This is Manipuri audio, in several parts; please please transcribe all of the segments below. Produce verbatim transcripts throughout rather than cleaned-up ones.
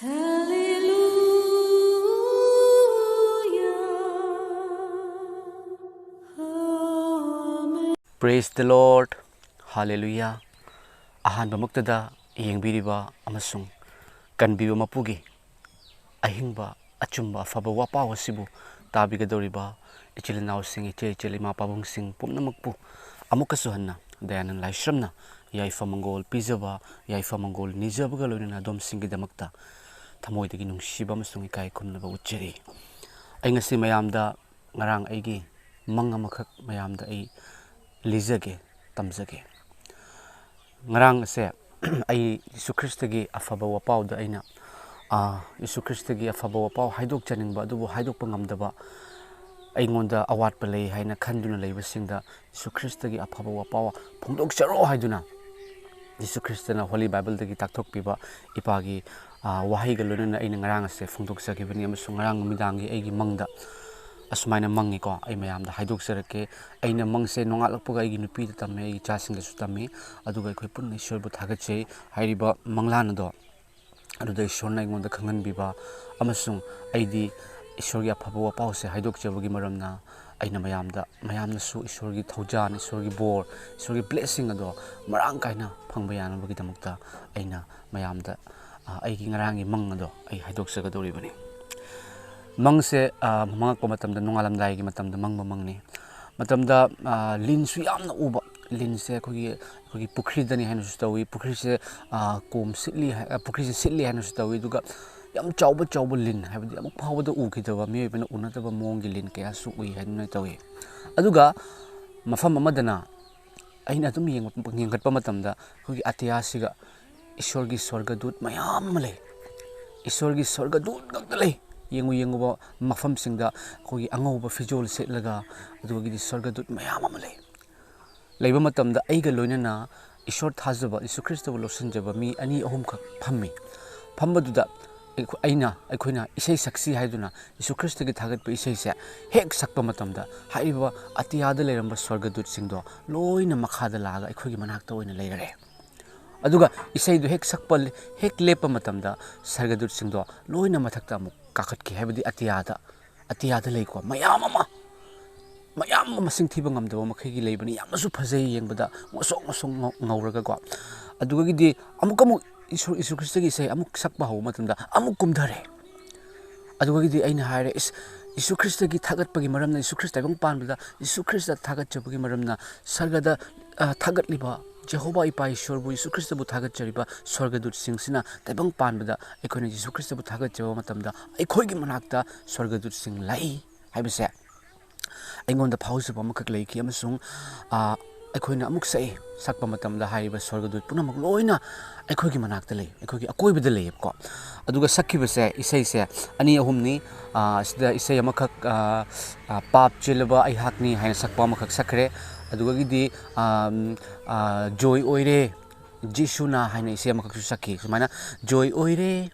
Hallelujah. Amen. Praise the Lord. Hallelujah. ꯑꯍꯥꯟꯕꯃꯛꯇꯗ ꯌꯦꯡꯕꯤꯔꯤꯕ ꯑꯃꯁꯨꯡ ꯀꯟꯕꯤꯕ ꯃꯄꯨꯒꯤ ꯑꯍꯤꯡꯕ ꯑꯆꯨꯝꯕ ꯑꯐꯕ ꯋꯥꯄꯥꯎ ꯑꯁꯤꯕꯨ ꯇꯥꯕꯤꯒꯗꯧꯔꯤꯕ ꯏꯆꯤꯜ ꯏꯅꯥꯎꯁꯤꯡ, ꯏꯆꯦ ꯏꯆꯜ, ꯏꯃꯥ ꯄꯥꯕꯨꯡꯁꯤꯡ ꯄꯨꯝꯅꯃꯛꯄꯨ ꯑꯃꯨꯛꯀꯁꯨ ꯍꯟꯅ ꯗꯌꯥꯅꯟ ꯂꯥꯏꯁ꯭ꯔꯝꯅ ꯌꯥꯏꯐ ꯃꯪꯒꯣꯜ ꯄꯤꯖꯕ, ꯌꯥꯏꯐ ꯃꯪꯒꯣꯜ ꯅꯤꯖꯕꯒ ꯂꯣꯏꯅꯅ ꯑꯗꯣꯝꯁꯤꯡꯒꯤꯗꯃꯛꯇ ꯊꯃꯣꯏꯗꯒꯤ ꯅꯨꯡꯁꯤꯕ ꯑꯃꯁꯨꯡ ꯏꯀꯥꯏ ꯈꯨꯝꯅꯕ ꯎꯠꯆꯔꯤ꯫ ꯑꯩ ꯉꯁꯤ ꯃꯌꯥꯝꯗ ꯉꯔꯥꯡ ꯑꯩꯒꯤ ꯃꯪ ꯑꯃꯈꯛ ꯃꯌꯥꯝꯗ ꯑꯩ ꯂꯤꯖꯒꯦ, ꯇꯝꯖꯒꯦ꯫ ꯉꯔꯥꯡ ꯑꯁꯦ ꯑꯩ ꯌꯤꯁꯨ ꯈ꯭ꯔꯤꯁꯇꯒꯤ ꯑꯐꯕ ꯋꯥꯄꯥꯎꯗ ꯑꯩꯅ, ꯑꯥ, ꯌꯤꯁꯨ ꯈ꯭ꯔꯤꯁꯇꯒꯤ ꯑꯐꯕ ꯋꯥꯄꯥꯎ ꯍꯥꯏꯗꯣꯛꯆꯅꯤꯡꯕ ꯑꯗꯨꯕꯨ ꯍꯥꯏꯗꯣꯛꯄ ꯉꯝꯗꯕ, ꯑꯩꯉꯣꯟꯗ ꯑꯋꯥꯠꯄ ꯂꯩ ꯍꯥꯏꯅ ꯈꯟꯗꯨꯅ ꯂꯩꯕꯁꯤꯡꯗ ꯌꯤꯁꯨ ꯈ꯭ꯔꯤꯁꯇꯒꯤ ꯑꯐꯕ ꯋꯥꯄꯥꯎ ꯐꯣꯡꯗꯣꯛꯆꯔꯣ ꯍꯥꯏꯗꯨꯅ ꯌꯤꯁꯨ ꯈ꯭ꯔꯤꯁꯇꯅ ꯍꯣꯂꯤ ꯕꯥꯏꯕꯜꯗꯒꯤ ꯇꯥꯛꯊꯣꯛꯄꯤꯕ ꯏꯄꯥꯒꯤ, ꯑꯥ, ꯋꯥꯍꯩꯒ ꯂꯣꯏꯅꯅ ꯑꯩꯅ ꯉꯔꯥꯡ ꯑꯁꯦ ꯐꯣꯡꯗꯣꯛꯆꯈꯤꯕꯅꯤ꯫ ꯑꯃꯁꯨꯡ ꯉꯔꯥꯡ ꯅꯨꯃꯤꯗꯥꯡꯒꯤ ꯑꯩꯒꯤ ꯃꯪꯗ ꯑꯁꯨꯃꯥꯏꯅ ꯃꯪꯉꯤꯀꯣ, ꯑꯩ ꯃꯌꯥꯝꯗ ꯍꯥꯏꯗꯣꯛꯆꯔꯛꯀꯦ꯫ ꯑꯩꯅ ꯃꯪꯁꯦ ꯅꯣꯡꯉꯥꯜꯂꯛꯄꯒ ꯑꯩꯒꯤ ꯅꯨꯄꯤꯗ ꯇꯝꯃꯦ, ꯑꯩꯒꯤ ꯏꯆꯥꯁꯤꯡꯗꯁꯨ ꯇꯝꯃꯤ꯫ ꯑꯗꯨꯒ ꯑꯩꯈꯣꯏ ꯄꯨꯟꯅ ꯏꯁꯣꯔꯕꯨ ꯊꯥꯒꯠꯆꯩ꯫ ꯍꯥꯏꯔꯤꯕ ꯃꯪꯂꯥꯟ ꯑꯗꯣ ꯑꯗꯨꯗ ꯏꯁꯣꯔꯅ ꯑꯩꯉꯣꯟꯗ ꯈꯪꯍꯟꯕꯤꯕ, ꯑꯃꯁꯨꯡ ꯑꯩꯗꯤ ꯏꯁꯣꯔꯒꯤ ꯑꯐꯕ ꯋꯥꯄꯥꯎꯁꯦ ꯍꯥꯏꯗꯣꯛꯆꯕꯒꯤ ꯃꯔꯝꯅ ꯑꯩꯅ ꯃꯌꯥꯝꯗ, ꯃꯌꯥꯝꯅꯁꯨ ꯏꯁꯣꯔꯒꯤ ꯊꯧꯖꯥꯜ, ꯏꯁꯣꯔꯒꯤ ꯕꯣꯔ, ꯏꯁꯣꯔꯒꯤ ꯕ꯭ꯂꯦꯁꯤꯡ ꯑꯗꯣ ꯃꯔꯥꯡ ꯀꯥꯏꯅ ꯐꯪꯕ ꯌꯥꯅꯕꯒꯤꯗꯃꯛꯇ ꯑꯩꯅ ꯃꯌꯥꯝꯗ, ꯑ, ꯑꯩꯒꯤ ꯉꯔꯥꯡꯒꯤ ꯃꯪ ꯑꯗꯣ ꯑꯩ ꯍꯥꯏꯗꯣꯛꯆꯒꯗꯧꯔꯤꯕꯅꯤ꯫ ꯃꯪꯁꯦ, ꯑ, ꯃꯪꯉꯛꯄ ꯃꯇꯝꯗ ꯅꯣꯡꯉꯥꯜꯂꯝꯗꯥꯏꯒꯤ ꯃꯇꯝꯗ ꯃꯪꯕ ꯃꯪꯅꯤ꯫ ꯃꯇꯝꯗ, ꯑ, ꯂꯤꯟꯁꯨ ꯌꯥꯝꯅ ꯎꯕ꯫ ꯂꯤꯟꯁꯦ ꯑꯩꯈꯣꯏꯒꯤ, ꯑꯩꯈꯣꯏꯒꯤ ꯄꯨꯈ꯭ꯔꯤꯗꯅꯤ ꯍꯥꯏꯅꯁꯨ ꯇꯧꯏ꯫ ꯄꯨꯈ꯭ꯔꯤꯁꯦ, ꯑ, ꯀꯣꯝ ꯁꯤꯠꯂꯤ ꯍꯥꯏ-, ꯑ, ꯄꯨꯈ꯭ꯔꯤꯁꯦ ꯁꯤꯠꯂꯤ ꯍꯥꯏꯅꯁꯨ ꯇꯧꯏ꯫ ꯑꯗꯨꯒ ꯌꯥꯝ ꯆꯥꯎꯕ ꯆꯥꯎꯕ ꯂꯤꯟ, ꯍꯥꯏꯕꯗꯤ ꯑꯃꯨꯛ ꯐꯥꯎꯕꯗ ꯎꯈꯤꯗꯕ, ꯃꯤꯑꯣꯏꯕꯅ ꯎꯅꯗꯕ ꯃꯑꯣꯡꯒꯤ ꯂꯤꯟ ꯀꯌꯥꯁꯨ ꯎꯏ ꯍꯥꯏꯗꯨꯅ ꯇꯧꯏ꯫ ꯑꯗꯨꯒ ꯃꯐꯝ ꯑꯃꯗꯅ ꯑꯩꯅ ꯑꯗꯨꯝ ꯌꯦꯡꯕ, ꯌꯦꯡꯈꯠꯄ ꯃꯇꯝꯗ ꯑꯩꯈꯣꯏꯒꯤ ꯑꯇꯤꯌꯥꯁꯤꯒ ꯏꯁꯣꯔꯒꯤ ꯁ꯭ꯋꯔꯒꯗꯨꯠ ꯃꯌꯥꯝ ꯑꯃ ꯂꯩ꯫ ꯏꯁꯣꯔꯒꯤ ꯁ꯭ꯋꯔꯒꯗꯨꯠ ꯉꯥꯛꯇ ꯂꯩ꯫ ꯌꯦꯡꯉꯨ ꯌꯦꯡꯉꯨꯕ ꯃꯐꯝꯁꯤꯡꯗ ꯑꯩꯈꯣꯏꯒꯤ ꯑꯉꯧꯕ ꯐꯤꯖꯣꯜ ꯁꯦꯠꯂꯒ, ꯑꯗꯨꯒꯤꯗꯤ ꯁ꯭ꯋꯔꯒꯗꯨꯠ ꯃꯌꯥꯝ ꯑꯃ ꯂꯩ꯫ ꯂꯩꯕ ꯃꯇꯝꯗ ꯑꯩꯒ ꯂꯣꯏꯅꯅ ꯏꯁꯣꯔ ꯊꯥꯖꯕ, ꯌꯤꯁꯨ ꯈ꯭ꯔꯤꯁꯇꯕꯨ ꯂꯧꯁꯤꯟꯖꯕ ꯃꯤ ꯑꯅꯤ ꯑꯍꯨꯝꯈꯛ ꯐꯝꯃꯤ꯫ ꯐꯝꯕꯗꯨꯗ ꯑꯩꯈꯣ-, ꯑꯩꯅ, ꯑꯩꯈꯣꯏꯅ ꯏꯁꯩ ꯁꯛꯁꯤ ꯍꯥꯏꯗꯨꯅ ꯌꯤꯁꯨ ꯈ꯭ꯔꯤꯁꯇꯒꯤ ꯊꯥꯒꯠꯄ ꯏꯁꯩꯁꯦ ꯍꯦꯛ ꯁꯛꯄ ꯃꯇꯝꯗ ꯍꯥꯏꯔꯤꯕ ꯑꯇꯤꯌꯥꯗ ꯂꯩꯔꯝꯕ ꯁ꯭ꯋꯔꯒꯗꯨꯠꯁꯤꯡꯗꯣ ꯂꯣꯏꯅ ꯃꯈꯥꯗ ꯂꯥꯛꯑꯒ ꯑꯩꯈꯣꯏꯒꯤ ꯃꯅꯥꯛꯇ ꯑꯣꯏꯅ ꯂꯩꯔꯦ꯫ ꯑꯗꯨꯒ ꯏꯁꯩꯗꯨ ꯍꯦꯛ ꯁꯛꯄ, ꯍꯦꯛ ꯂꯦꯞꯄ ꯃꯇꯝꯗ ꯁꯔꯒꯗꯨꯠꯁꯤꯡꯗꯣ ꯂꯣꯏꯅ ꯃꯊꯛꯇ ꯑꯃꯨꯛ ꯀꯥꯈꯠꯈꯤ꯫ ꯍꯥꯏꯕꯗꯤ ꯑꯇꯤꯌꯥꯗ, ꯑꯇꯤꯌꯥꯗ ꯂꯩꯀꯣ, ꯃꯌꯥꯝ ꯑꯃ, ꯃꯌꯥꯝ ꯑꯃ ꯃꯁꯤꯡ ꯊꯤꯕ ꯉꯝꯗꯕ ꯃꯈꯩꯒꯤ ꯂꯩꯕꯅꯤ꯫ ꯌꯥꯝꯅꯁꯨ ꯐꯖꯩ ꯌꯦꯡꯕꯗ, ꯉꯧꯁꯣꯛ ꯉꯧꯁꯣꯛ ꯉꯧ-, ꯉꯧꯔꯒꯀꯣ꯫ ꯑꯗꯨꯗꯒꯤꯗꯤ ꯑꯃꯨꯛꯀ ꯑꯃꯨꯛ ꯏꯁꯣꯔ, ꯌꯤꯁꯨ ꯈ꯭ꯔꯤꯁꯇꯒꯤ ꯏꯁꯩ ꯑꯃꯨꯛ ꯁꯛꯄ ꯍꯧꯕ ꯃꯇꯝꯗ ꯑꯃꯨꯛ ꯀꯨꯝꯊꯔꯦ꯫ ꯑꯗꯨꯗꯒꯤꯗꯤ ꯑꯩꯅ ꯍꯥꯏꯔꯦ, "ꯏꯁ, ꯌꯤꯁꯨ ꯈ꯭ꯔꯤꯁꯇꯒꯤ ꯊꯥꯒꯠꯄꯒꯤ ꯃꯔꯝꯅ, ꯌꯤꯁꯨ ꯈ꯭ꯔꯤꯁꯇ ꯇꯥꯏꯕꯪ ꯄꯥꯟꯕꯗ ꯌꯤꯁꯨ ꯈ꯭ꯔꯤꯁꯇ ꯊꯥꯒꯠꯆꯕꯒꯤ ꯃꯔꯝꯅ ꯁꯔꯒꯗ, ꯑ, ꯊꯥꯒꯠꯂꯤꯕ ꯖꯦꯍꯣꯕꯥ ꯏꯄꯥ ꯏꯁꯣꯔꯕꯨ, ꯌꯤꯁꯨ ꯈ꯭ꯔꯤꯁꯇꯕꯨ ꯊꯥꯒꯠꯆꯔꯤꯕ ꯁ꯭ꯋꯔꯒꯗꯨꯠꯁꯤꯡꯁꯤꯅ ꯇꯥꯏꯕꯪ ꯄꯥꯟꯕꯗ ꯑꯩꯈꯣꯏꯅ ꯌꯤꯁꯨ ꯈ꯭ꯔꯤꯁꯇꯕꯨ ꯊꯥꯒꯠꯆꯕ ꯃꯇꯝꯗ ꯑꯩꯈꯣꯏꯒꯤ ꯃꯅꯥꯛꯇ ꯁ꯭ꯋꯔꯒꯗꯨꯠꯁꯤꯡ ꯂꯩ ꯍꯥꯏꯕꯁꯦ ꯑꯩꯉꯣꯟꯗ ꯐꯥꯎꯖꯕ ꯑꯃꯈꯛ ꯂꯩꯈꯤ꯫ ꯑꯃꯁꯨꯡ, ꯑ, ꯑꯩꯈꯣꯏꯅ ꯑꯃꯨꯛ ꯁꯛꯏ, ꯁꯛꯄ ꯃꯇꯝꯗ ꯍꯥꯏꯔꯤꯕ ꯁ꯭ꯋꯔꯒꯗꯨꯠ ꯄꯨꯝꯅꯃꯛ ꯂꯣꯏꯅ ꯑꯩꯈꯣꯏꯒꯤ ꯃꯅꯥꯛꯇ ꯂꯩ, ꯑꯩꯈꯣꯏꯒꯤ ꯑꯀꯣꯏꯕꯗ ꯂꯩꯌꯦꯕꯀꯣ꯫ ꯑꯗꯨꯒ ꯁꯛꯈꯤꯕꯁꯦ, ꯏꯁꯩꯁꯦ ꯑꯅꯤ ꯑꯍꯨꯝꯅꯤ꯫ ꯑ, ꯁꯤꯗ ꯏꯁꯩ ꯑꯃꯈꯛ, ꯑ, ꯑ, "ꯄꯥꯞ ꯆꯦꯜꯂꯕ ꯑꯩꯍꯥꯛꯅꯤ" ꯍꯥꯏꯅ ꯁꯛꯄ ꯑꯃꯈꯛ ꯁꯛꯈ꯭ꯔꯦ꯫ ꯑꯗꯨꯗꯒꯤꯗꯤ, ꯑ, ꯑ, "ꯖꯣꯏ ꯑꯣꯏꯔꯦ, ꯖꯤꯁꯨꯅ" ꯍꯥꯏꯅ ꯏꯁꯩ ꯑꯃꯈꯛꯁꯨ ꯁꯛꯈꯤ꯫ ꯁꯨꯃꯥꯏꯅ, "ꯖꯣꯏ ꯑꯣꯏꯔꯦ,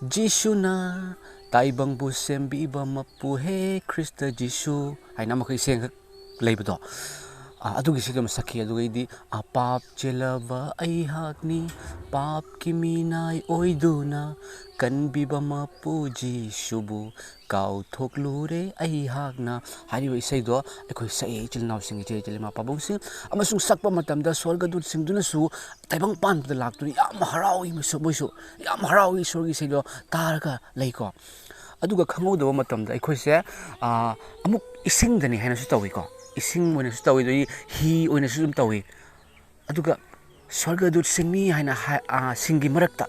ꯖꯤꯁꯨꯅ ꯇꯥꯏꯕꯪꯕꯨ ꯁꯦꯝꯕꯤꯕ ꯃꯄꯨ ꯍꯦ ꯈ꯭ꯔꯤꯁꯇ ꯖꯤꯁꯨ" ꯍꯥꯏꯅ ꯑꯃꯈꯛ ꯏꯁꯩ ꯑꯃꯈꯛ ꯂꯩꯕꯗꯣ, ꯑ, ꯑꯗꯨꯒꯤꯁꯨ ꯑꯗꯨꯝ ꯁꯛꯈꯤ꯫ ꯑꯗꯨꯒꯩꯗꯤ, "ꯑ, ꯄꯥꯞ ꯆꯦꯜꯂꯕ ꯑꯩꯍꯥꯛꯅꯤ, ꯄꯥꯞꯀꯤ ꯃꯤꯅꯥꯏ ꯑꯣꯏꯗꯨꯅ, ꯀꯟꯕꯤꯕ ꯃꯄꯨ ꯖꯤꯁꯨꯕꯨ ꯀꯥꯎꯊꯣꯛꯂꯨꯔꯦ ꯑꯩꯍꯥꯛꯅ" ꯍꯥꯏꯔꯤꯕ ꯏꯁꯩꯗꯣ ꯑꯩꯈꯣꯏ ꯁꯛꯑꯦ, ꯏꯆꯤꯜ ꯏꯅꯥꯎꯁꯤꯡ, ꯏꯆꯦ ꯏꯆꯤꯜ ꯏꯃꯥ ꯄꯥꯕꯨꯡꯁꯤꯡ꯫ ꯑꯃꯁꯨꯡ ꯁꯛꯄ ꯃꯇꯝꯗ ꯁ꯭ꯋꯔꯒꯗꯨꯠꯁꯤꯡꯗꯨꯅꯁꯨ ꯇꯥꯏꯕꯪ ꯄꯥꯟꯕꯗ ꯂꯥꯛꯇꯨꯅ ꯌꯥꯝ ꯍꯔꯥꯎꯏ꯫ ꯃꯣꯏꯁꯨ, ꯃꯣꯏꯁꯨ ꯌꯥꯝ ꯍꯔꯥꯎꯏ, ꯏꯁꯣꯔꯒꯤ ꯏꯁꯩꯗꯣ ꯇꯥꯔꯒ ꯂꯩꯀꯣ꯫ ꯑꯗꯨꯒ ꯈꯪꯍꯧꯗꯕ ꯃꯇꯝꯗ ꯑꯩꯈꯣꯏꯁꯦ, ꯑ, ꯑꯃꯨꯛ ꯏꯁꯤꯡꯗꯅꯤ ꯍꯥꯏꯅꯁꯨ ꯇꯧꯏꯀꯣ, ꯏꯁꯤꯡ ꯑꯣꯏꯅꯁꯨ ꯇꯧꯏ, ꯑꯗꯒꯤ ꯍꯤ ꯑꯣꯏꯅꯁꯨ ꯑꯗꯨꯝ ꯇꯧꯏ꯫ ꯑꯗꯨꯒ ꯁ꯭ꯋꯔꯒꯗꯨꯠꯁꯤꯡꯅꯤ ꯍꯥꯏꯅ ꯍꯥꯏ-, ꯑ, ꯁꯤꯡꯒꯤ ꯃꯔꯛꯇ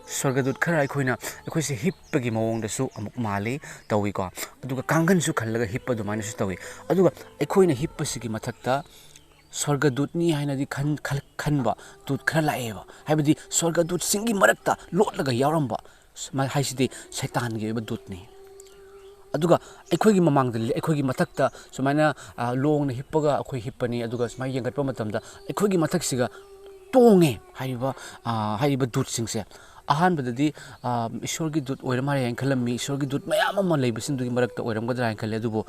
ꯁ꯭ꯋꯔꯒꯗꯨꯠ ꯈꯔ ꯑꯩꯈꯣꯏꯅ, ꯑꯩꯈꯣꯏꯁꯦ ꯍꯤꯞꯄꯒꯤ ꯃꯑꯣꯡꯗꯁꯨ ꯑꯃꯨꯛ ꯃꯥꯜꯂꯤ, ꯇꯧꯏꯀꯣ꯫ ꯑꯗꯨꯒ ꯀꯥꯡꯒꯟꯁꯨ ꯈꯜꯂꯒ ꯍꯤꯞꯄ ꯑꯗꯨꯃꯥꯏꯅꯁꯨ ꯇꯧꯏ꯫ ꯑꯗꯨꯒ ꯑꯩꯈꯣꯏꯅ ꯍꯤꯞꯄꯁꯤꯒꯤ ꯃꯊꯛꯇ ꯁ꯭ꯋꯔꯒꯗꯨꯠꯅꯤ ꯍꯥꯏꯅꯗꯤ ꯈꯟ-, ꯈꯜ-, ꯈꯟꯕ ꯗꯨꯠ ꯈꯔ ꯂꯥꯛꯑꯦꯕ꯫ ꯍꯥꯏꯕꯗꯤ ꯁ꯭ꯋꯔꯒꯗꯨꯠꯁꯤꯡꯒꯤ ꯃꯔꯛꯇ ꯂꯣꯠꯂꯒ ꯌꯥꯎꯔꯝꯕ ꯁꯨꯃꯥꯏ-, ꯍꯥꯏꯁꯤꯗꯤ ꯁꯩꯇꯥꯟꯒꯤ ꯑꯣꯏꯕ ꯗꯨꯠꯅꯤ꯫ ꯑꯗꯨꯒ ꯑꯩꯈꯣꯏꯒꯤ ꯃꯃꯥꯡꯗ, ꯑꯩꯈꯣꯏꯒꯤ ꯃꯊꯛꯇ ꯁꯨꯃꯥꯏꯅ, ꯑ, ꯂꯣꯡꯅ ꯍꯤꯞꯄꯒ ꯑꯩꯈꯣꯏ ꯍꯤꯞꯄꯅꯤ꯫ ꯑꯗꯨꯒ ꯁꯨꯃꯥꯏꯅ ꯌꯦꯡꯈꯠꯄ ꯃꯇꯝꯗ ꯑꯩꯈꯣꯏꯒꯤ ꯃꯊꯛꯁꯤꯒ ꯇꯣꯡꯉꯦ ꯍꯥꯏꯔꯤꯕ, ꯑ, ꯍꯥꯏꯔꯤꯕ ꯗꯨꯠꯁꯤꯡꯁꯦ꯫ ꯑꯍꯥꯟꯕꯗꯗꯤ, ꯑ, ꯏꯁꯣꯔꯒꯤ ꯗꯨꯠ ꯑꯣꯏꯔ ꯃꯥꯜꯂꯦ ꯍꯥꯏꯅ ꯈꯜꯂꯝꯃꯤ, ꯏꯁꯣꯔꯒꯤ ꯗꯨꯠ ꯃꯌꯥꯝ ꯑꯃ ꯂꯩꯕꯁꯤꯡꯗꯨꯒꯤ ꯃꯔꯛꯇ ꯑꯣꯏꯔꯝꯒꯗ꯭ꯔꯥ ꯍꯥꯏꯅ ꯈꯜꯂꯤ꯫ ꯑꯗꯨꯕꯨ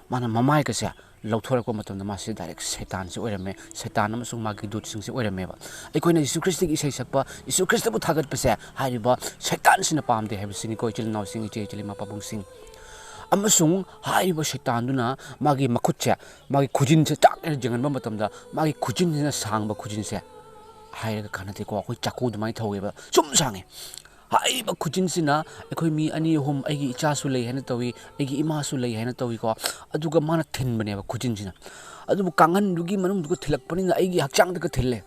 ꯃꯥꯅ ꯃꯃꯥꯏꯒꯁꯦ ꯂꯧꯊꯣꯔꯛꯄ ꯃꯇꯝꯗ ꯃꯥꯁꯤ ꯗꯥꯏꯔꯦꯛ ꯁꯩꯇꯥꯟꯁꯤ ꯑꯣꯏꯔꯝꯃꯦ, ꯁꯩꯇꯥꯟ ꯑꯃꯁꯨꯡ ꯃꯥꯒꯤ ꯗꯨꯠꯁꯤꯡꯁꯤ ꯑꯣꯏꯔꯝꯃꯦꯕ꯫ ꯑꯩꯈꯣꯏꯅ ꯌꯤꯁꯨ ꯈ꯭ꯔꯤꯁꯇꯒꯤ ꯏꯁꯩ ꯁꯛꯄ, ꯌꯤꯁꯨ ꯈ꯭ꯔꯤꯁꯇꯕꯨ ꯊꯥꯒꯠꯄꯁꯦ ꯍꯥꯏꯔꯤꯕ ꯁꯩꯇꯥꯟꯁꯤꯅ ꯄꯥꯝꯗꯦ ꯍꯥꯏꯕꯁꯤꯅꯤꯀꯣ, ꯏꯆꯤꯜ ꯏꯅꯥꯎꯁꯤꯡ, ꯏꯆꯦ ꯏꯆꯤꯜ ꯏꯃꯥ ꯄꯥꯕꯨꯡꯁꯤꯡ꯫ ꯑꯃꯁꯨꯡ ꯍꯥꯏꯔꯤꯕ ꯁꯩꯇꯥꯟꯗꯨꯅ ꯃꯥꯒꯤ ꯃꯈꯨꯠꯁꯦ, ꯃꯥꯒꯤ ꯈꯨꯖꯤꯟꯁꯦ ꯆꯥꯛ ꯍꯦꯟꯅ ꯌꯦꯡꯍꯟꯕ ꯃꯇꯝꯗ ꯃꯥꯒꯤ ꯈꯨꯖꯤꯟꯁꯤꯅ ꯁꯥꯡꯕ ꯈꯨꯖꯤꯟꯁꯦ ꯍꯥꯏꯔꯒ ꯀꯥꯟꯅꯗꯦꯀꯣ, ꯑꯩꯈꯣꯏ ꯆꯥꯛꯀꯨ ꯑꯗꯨꯃꯥꯏꯅ ꯊꯧꯋꯦꯕ, ꯁꯨꯝ ꯁꯥꯡꯉꯦ꯫ ꯍꯥꯏꯔꯤꯕ ꯈꯨꯖꯤꯟꯁꯤꯅ ꯑꯩꯈꯣꯏ ꯃꯤ ꯑꯅꯤ ꯑꯍꯨꯝ, ꯑꯩꯒꯤ ꯏꯆꯥꯁꯨ ꯂꯩ ꯍꯥꯏꯅ ꯇꯧꯏ, ꯑꯩꯒꯤ ꯏꯃꯥꯁꯨ ꯂꯩ ꯍꯥꯏꯅ ꯇꯧꯏꯀꯣ, ꯑꯗꯨꯒ ꯃꯥꯅ ꯊꯤꯟꯕꯅꯦꯕ ꯈꯨꯖꯤꯟꯁꯤꯅ꯫ ꯑꯗꯨꯕꯨ ꯀꯥꯡꯍꯟꯗꯨꯒꯤ ꯃꯅꯨꯡꯗꯨꯒ ꯊꯤꯜꯂꯛꯄꯅꯤꯅ ꯑꯩꯒꯤ ꯍꯛꯆꯥꯡꯗꯒ ꯊꯤꯜꯂꯦ,